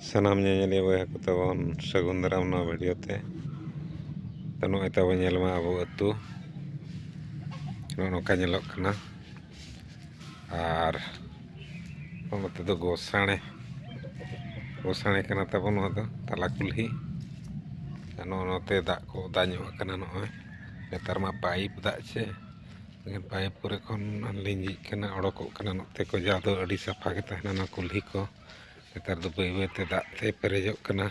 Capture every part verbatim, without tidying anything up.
ᱥᱟᱱᱟᱢ ᱧᱮᱧᱮᱞᱤᱭᱟᱹ ᱵᱚᱭᱦᱟ ᱠᱚ ᱛᱟᱵᱚᱱ ᱥᱟᱹᱜᱩᱱ ᱫᱟᱨᱟᱢ ᱱᱚᱣᱟ ᱵᱷᱤᱰᱤᱭᱳ ᱛᱮ᱾ ᱛᱚ, ᱱᱚᱜᱼᱚᱭ ᱛᱟᱵᱚᱱ ᱧᱮᱞ ᱢᱟ ᱟᱵᱚ ᱟᱹᱛᱩ ᱱᱚᱜᱼᱚ ᱱᱚᱝᱠᱟ ᱧᱮᱞᱚᱜ ᱠᱟᱱᱟ᱾ ᱟᱨ ᱱᱚᱛᱮ ᱫᱚ ᱜᱚᱥᱟᱬᱮ, ᱜᱚᱥᱟᱬᱮ ᱠᱟᱱᱟ ᱛᱟᱵᱚᱱ ᱱᱚᱣᱟ ᱫᱚ ᱛᱟᱞᱟ ᱠᱩᱞᱦᱤ᱾ ᱟᱨ ᱱᱚᱜᱼᱚ ᱱᱚᱛᱮ ᱫᱟᱜ ᱠᱚ ᱚᱫᱟ ᱧᱚᱜ ᱟᱠᱟᱱᱟ᱾ ᱱᱚᱜᱼᱚᱭ ᱱᱮᱛᱟᱨ ᱢᱟ ᱯᱟᱭᱤᱯ ᱫᱟᱜ ᱪᱮ, ᱢᱮᱱᱠᱷᱟᱱ ᱯᱟᱭᱤᱯ ᱠᱚᱨᱮ ᱠᱷᱚᱱ ᱞᱤᱸᱡᱤᱜ ᱠᱟᱱᱟ, ᱚᱰᱚᱠᱚᱜ ᱠᱟᱱᱟ ᱱᱚᱛᱮ ᱠᱚ, ᱡᱟᱦᱟᱸ ᱫᱚ ᱟᱹᱰᱤ ᱥᱟᱯᱷᱟ ᱜᱮ ᱛᱟᱦᱮᱱᱟ ᱱᱚᱣᱟ ᱠᱩᱞᱦᱤ ᱠᱚ᱾ ᱱᱮᱛᱟᱨ ᱫᱚ ᱵᱟᱹᱭ ᱵᱟᱹᱭ ᱛᱮ ᱫᱟᱜ ᱛᱮ ᱯᱮᱨᱮᱡᱚᱜ ᱠᱟᱱᱟ,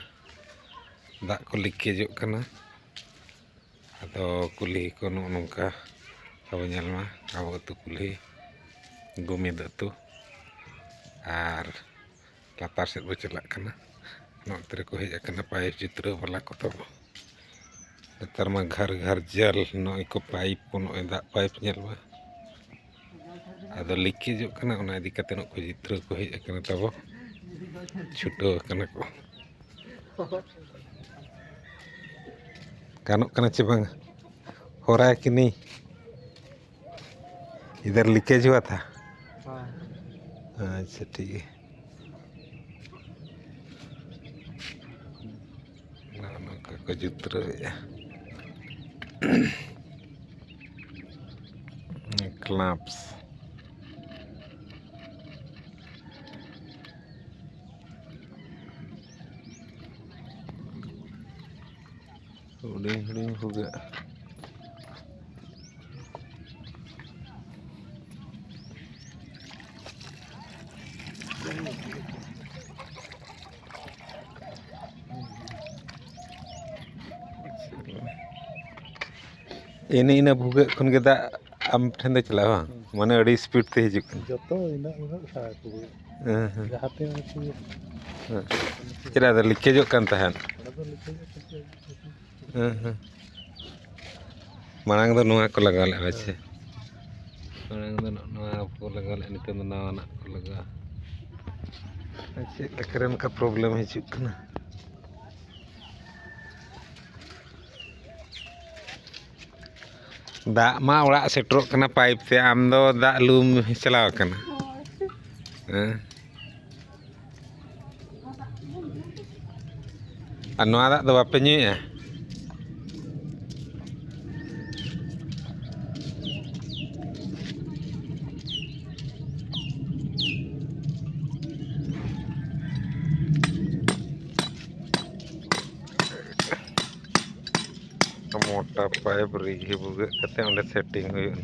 ᱫᱟᱜ ᱠᱚ ᱞᱤᱠᱮᱡᱚᱜ ᱠᱟᱱᱟ᱾ ᱟᱫᱚ ᱠᱩᱞᱦᱤ ᱠᱚ ᱱᱚᱜᱼᱚ ᱱᱚᱝᱠᱟ ᱛᱟᱵᱚ ᱧᱮᱞ ᱢᱟ, ᱟᱵᱚ ᱟᱹᱛᱩ ᱠᱩᱞᱦᱤ ᱜᱳᱢᱤᱫ ᱟᱹᱛᱩ᱾ ᱟᱨ ᱞᱟᱛᱟᱨ ᱥᱮᱫ ᱵᱚ ᱪᱟᱞᱟᱜ ᱠᱟᱱᱟ, ᱱᱚᱛᱮ ᱨᱮᱠᱚ ᱦᱮᱡ ᱟᱠᱟᱱᱟ ᱯᱟᱭᱤᱯ ᱡᱤᱛᱨᱟᱹᱣ ᱵᱟᱞᱟ ᱠᱚ ᱛᱟᱵᱚ᱾ ᱱᱮᱛᱟᱨ ᱢᱟ ᱜᱷᱟᱨ ᱜᱷᱟᱨ ᱡᱟᱞ ᱱᱚᱜᱼᱚᱭ ᱠᱚ ᱯᱟᱭᱤᱯ ᱠᱚ, ᱱᱚᱜᱼᱚᱭ ᱫᱟᱜ ᱯᱟᱭᱤᱯ ᱧᱮᱞ ᱢᱟ, ᱟᱫᱚ ᱞᱤᱠᱮᱡᱚᱜ ᱠᱟᱱᱟ, ᱚᱱᱟ ᱤᱫᱤ ᱠᱟᱛᱮ ᱱᱩᱠᱩ ᱡᱤᱛᱨᱟᱹᱣ ᱠᱚ ᱦᱮᱡ ᱟᱠᱟᱱᱟ ᱛᱟᱵᱚ, ᱪᱷᱩᱴᱟᱹᱣ ᱟᱠᱟᱱᱟ ᱠᱚ᱾ ᱜᱟᱱᱚᱜ ᱠᱟᱱᱟ ᱪᱮ ᱵᱟᱝ? ᱦᱚᱨᱟ ᱠᱤᱱᱤ ᱤᱫᱷᱟᱨ ᱞᱤᱠᱮᱡᱽ ᱦᱩᱣᱟ ᱛᱷᱟ? ᱟᱪᱪᱷᱟ, ᱴᱷᱤᱠ ᱜᱮᱭᱟ᱾ ᱱᱚᱜᱼᱚ ᱱᱚᱝᱠᱟ ᱠᱚ ᱡᱩᱛᱨᱟᱹᱣᱮᱫᱼᱟ᱾ ᱠᱞᱟᱢᱯᱥ᱾ ᱦᱩᱰᱤᱧ ᱦᱩᱰᱤᱧ ᱵᱷᱩᱜᱟᱹᱜ᱾ ᱤᱱᱟᱹ ᱤᱱᱟᱹ ᱵᱷᱩᱜᱟᱹᱜ ᱠᱷᱚᱱ ᱜᱮ ᱫᱟᱜ ᱟᱢ ᱴᱷᱮᱱ ᱫᱚ ᱪᱟᱞᱟᱜᱼᱟ ᱵᱟᱝ? ᱦᱩᱸ᱾ ᱢᱟᱱᱮ ᱟᱹᱰᱤ ᱥᱯᱤᱰ ᱛᱮ ᱦᱤᱡᱩᱜ ᱠᱟᱱᱟ᱾ ᱡᱚᱛᱚ ᱤᱱᱟᱹᱜ ᱩᱱᱟᱹᱜ ᱥᱟᱦᱟ ᱠᱚ ᱦᱩᱭᱩᱜᱼᱟ᱾ ᱦᱮᱸ, ᱦᱮᱸ᱾ ᱡᱟᱦᱟᱸ ᱛᱤᱱ ᱩᱱᱠᱩ ᱦᱮᱸ᱾ ᱪᱮᱫᱟᱜ ᱫᱚ ᱞᱤᱠᱮᱡᱚᱜ ᱠᱟᱱ ᱛᱟᱦᱮᱸᱫ? ᱚᱸᱰᱮ ᱫᱚ ᱞᱤᱠᱮᱡᱚᱜ ᱠᱟᱱ ᱛᱟᱦᱮᱸᱫ᱾ ᱦᱮᱸ, ᱦᱮᱸ᱾ ᱢᱟᱲᱟᱝ ᱫᱚ ᱱᱚᱣᱟ ᱠᱚ ᱞᱟᱜᱟᱣ ᱞᱮᱫᱼᱟ, ᱦᱮᱸ᱾ ᱥᱮ? ᱢᱟᱲᱟᱝ ᱫᱚ ᱱᱚᱜᱼᱚ ᱱᱚᱣᱟ ᱠᱚ ᱞᱟᱜᱟᱣ ᱞᱮᱫᱼᱟ, ᱱᱤᱛᱚᱝ ᱫᱚ ᱱᱟᱣᱟᱱᱟᱜ ᱠᱚ ᱞᱟᱜᱟᱣᱟ᱾ ᱪᱮᱫ ᱞᱮᱠᱟᱨᱮ ᱚᱱᱠᱟ ᱯᱨᱚᱵᱞᱮᱢ ᱦᱤᱡᱩᱜ ᱠᱟᱱᱟ? ᱫᱟᱜ ᱢᱟ ᱚᱲᱟᱜ ᱥᱮᱴᱮᱨᱚᱜ ᱠᱟᱱᱟ ᱯᱟᱭᱤᱯ ᱛᱮ, ᱟᱢ ᱫᱚ ᱫᱟᱜ ᱞᱩᱢ ᱪᱟᱞᱟᱣ ᱠᱟᱱᱟ᱾ ᱦᱳᱭ᱾ ᱦᱮᱸ? ᱟᱨ ᱱᱚᱣᱟ ᱫᱟᱜ ᱫᱚ ᱵᱟᱯᱮ ᱧᱩᱭᱮᱜᱼᱟ? ᱢᱚᱴᱟ ᱯᱟᱭᱤᱯ ᱨᱤᱜᱷᱤ ᱵᱷᱩᱜᱟᱹᱜ ᱠᱟᱛᱮ ᱚᱸᱰᱮ ᱥᱮᱴᱤᱝ ᱦᱩᱭᱩᱜᱼᱟ᱾